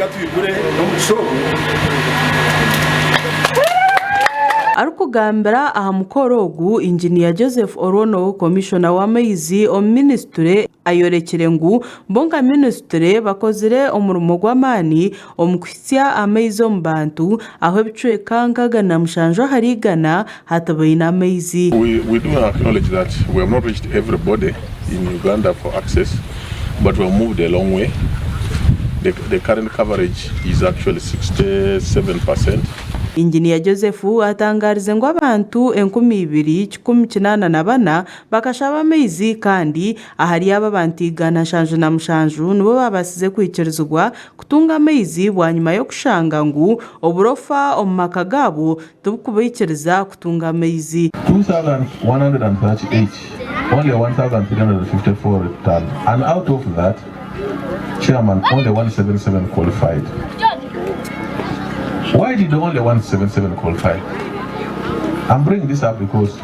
Ka twigure n'omugisha ogu. Arikugambira aha mukoro ogu, Inginiya Joseph Orwono, Komishona w'amaizi omu minisiture ayorekire ngu bo nka minisiture bakozire omurimo gw'amaani omu kuhitsya amaizi omu bantu ahu ebicweka 97 ahari igana hati baine amaizi. We do acknowledge that we have not reached everybody in Uganda for access but we have moved a long way. The, the current coverage is actually 67%. Inginiya Joseph atangaarize ngu abantu 2,184 bakashaba amaizi kandi ahari abo abantu 177 nibo baabaasize kwikirizibwa kutunga amaizi bwanyima y'okushanga ngu oburofa omu maka gaabo tibukubaikiriza kutunga amaizi. 2,138, only 1,354 returned and out of that, Chairman, only 177 qualified. Why did only 177 qualify? I'm bringing this up because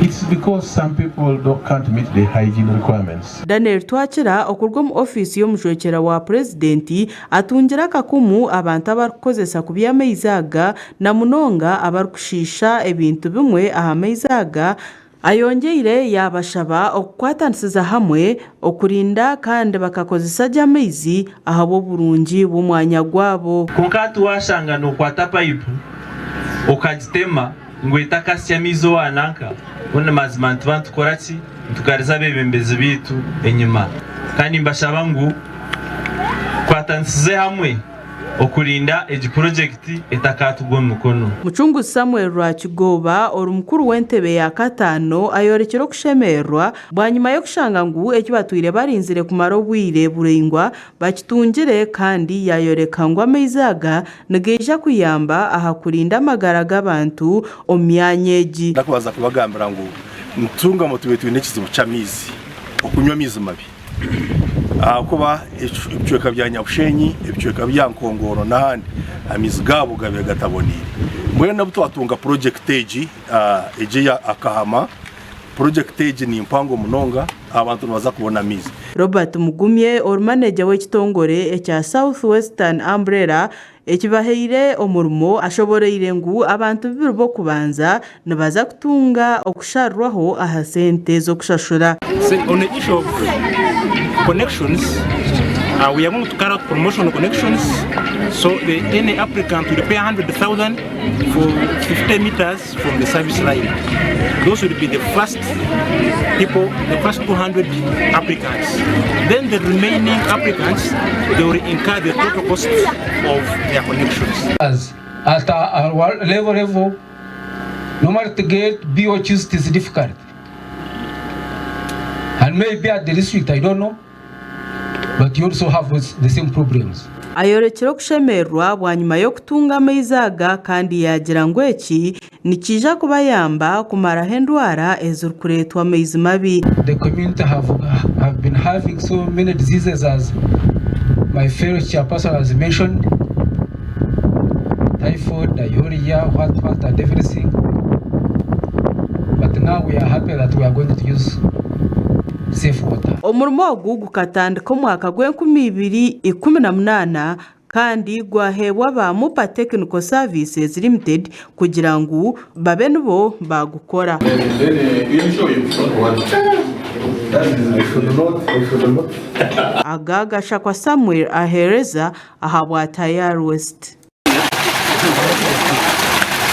it's because some people don't, can't meet the hygiene requirements. Daniel Twakira okuruga omu ofiisi y'omujwekyera wa Purezidenti atungire akakumu abantu abarikukozesa kubi amaizi aga na munonga abarikushiisha ebintu bimwe aha maizi aga. Ayongyeire yaabashaba okukwatanisiza hamwe okurinda kandi bakakozesa gye amaizi ahabw'oburungi bw'omwanya gwabo. Kwonka hati waashanga nookwata payipu okagitema ngu etakasya amaizi owa nanka, hoona mazima nituba nitukora ki? Nitugariza abeebembezi baitu enyima. Kandi nimbashaba ngu tukwatanisize hamwe okurinda egi purogyekiti etakaatugwa omu mikono. Mucunguzi Samuel Rwakigooba ori mukuru w'entebe ya kataano ayorekire okushemererwa bwanyima y'okushanga ngu eki batwire barinzire kumara obwire buraingwa bakitungire kandi yayoreka ngu amaizi aga nigaija kuyamba aha kurinda amagara g'abantu omu myanya egi. Ndakubaasa kubagambira ngu Ntungamo tubaire twine ekizibu ky'amaizi, okunywa amaizi mabi ahakuba ebicweka bya Nyabushenyi, ebicweka bya Nkongoro n'ahandi amaizi gaabo gabaire gataboneire. Mbwenu obu twatunga purojekiti egi, egi eya Akahama, purojekiti egi ni mpango munonga abantu nibaza kubona amaizi. Robert Mugumye ori manegya w'ekitongore ekya South Western Umbrella Ekibahaire omurimo ashoboreire ngu abantu bibiri b'okubanza nibaza kutunga okusharirwaho aha sente z'okushashura. On the issue of connections, uh, we are going to carry out promotional connections. So the, any applicant will pay 100,000 for 50 meters from the service line. Those will be the first people, the first 200 applicants. Then the remaining applicants, they will incur the total cost of their connections. As at our level level, normally to get BOQs it is difficult. And maybe at the district, I don't know. But you also have the same problems. Ayorekire okushemererwa bwanyima y'okutunga amaizi aga kandi yaagira ngu eki nikiija kubayamba kumaraho endwara ezirikureetwa amaizi mabi. The community have have been having so many diseases as my fellow chairperson has mentioned, typhoid, diarrhea, what what and everything. But now we are happy that we are going to use safe water. Omurimo ogu gukatandika omwaka gw'enkumiibiri ikumi na munaana kandi gwaheebwa aba Mupa Technical Services Limited kugira ngu babe nibo baagukora. Aga gashakwa Samuel Ahereza ahabwa Tayari West.